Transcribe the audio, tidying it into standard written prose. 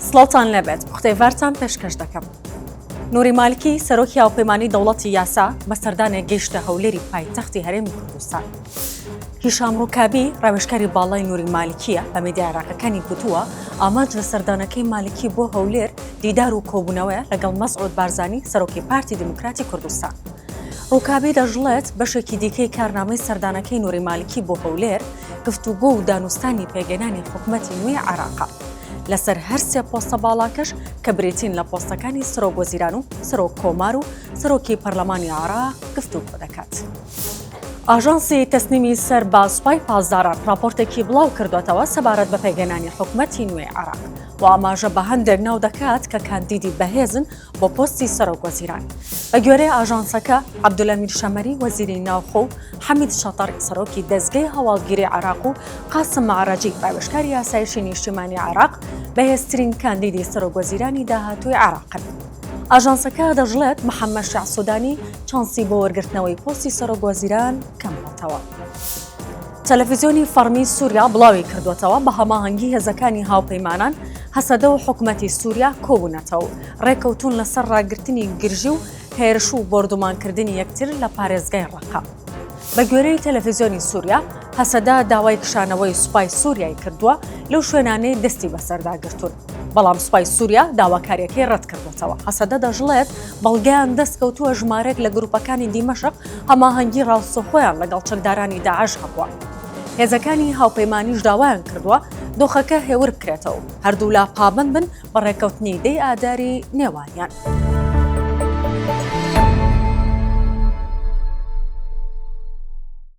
سڵاوتان لێبێت پوختەی ڤارتان پێشکەش دەکەم. نوری مالکی سەرۆکی هاوپەیمانی دەوڵەتی یاسا بە سەردانێک گەیشتە هەولێری پایتەختی هەرێمی کوردستان. هیشام ڕوکابی ڕاوێژکاری باڵای نوری مالکیە بە میدیا عێراقەکانی گوتووە ئامانج لە سەردانەکەی مالکی بۆ هەولێر دیدار و کۆبوونەوەیە لەگەڵ مەسعود بارزانی سەرۆکی پارتی دیموکراتی کوردستان. ڕوکابی دەشڵێت، بەشێکی دیکەی کارنامەی سەردانەکەی نوری مالکی بۆ هەولێر، گفتوگۆ و دانوستانی پێکهێنانی حکومەتی نوێی عێراقە لەسەر هەرسێ پۆستە باڵاکەش کە بریتین لە پۆستەکانی سەرۆک وەزیران و سەرۆک کۆمار و سەرۆکی پەرلەمانی عێراق گفتوگۆ دەکات. ئاژانسی تەسنیمی سەر بە سوپای پاسداران ڕاپۆرتێکی بڵاو کردوەتەوە سەبارەت بە پێکهێنانی حکومەتی نوێی عێراق و ئاماژە بە هەندێک ناو دەکات کە کاندیدی بەهێزن بۆ پۆستی سەرۆک وەزیران. بە گوێرەی ئاژانسەکە، عەبدولئەمیر شەمەری وەزیری ناوخۆ و حەمید شەتەڕی سەرۆکی دەزگەی هەواڵگیری عێراق و قاسم مەعرەجی ڕاوێژکاری ئاسایشی نیشتیمانی عێراق بەهێزترین کاندیدی سەرۆک وەزیرانی داهاتووی عێراقن. ئاژانسەکە دەشڵێت، محەممەد شیاع سودانی چانسی بۆ وەرگرتنەوەی پۆستی سەرۆک وەزیران کەمبووەتەوە. تەلەفیزیۆنی فەڕمی سووریا بڵاوی کردووەتەوە، بە هەماهەنگی هێزەکانی هاوپەیمانان، هەسەدە و حکومەتی سووریا کۆبوونەتەوە و ڕێککەوتوون لەسەر ڕاگرتنی گرژی و هێرش و بۆردومانکردنی یەکتر لە پارێزگای ڕەققە. بە گوێرەی تەلەفیزیۆنی سووریا، هەسەدە داوای کشانەوەی سوپای سووریای کردووە لەو شوێنانەی دەستی بەسەردا گرتوون، بەڵام سوپای سووریا داواکارییەکەی ڕەتکردووەتەوە. هەسەدە دەشڵێت، بەڵگەیان دەستکەوتووە ژمارەیەک لە گروپەکانی دیمەشق هەماهەنگی ڕاستەوخۆیان لەگەڵ چەکدارانی داعش هەبووە. هێزەکانی هاوپەیمانیش داوایان کردووە دۆخەکە هێور بکرێتەوە و هەردوولا پابەند بن بە ڕێککەوتنی دەی ئاداری نێوانیان.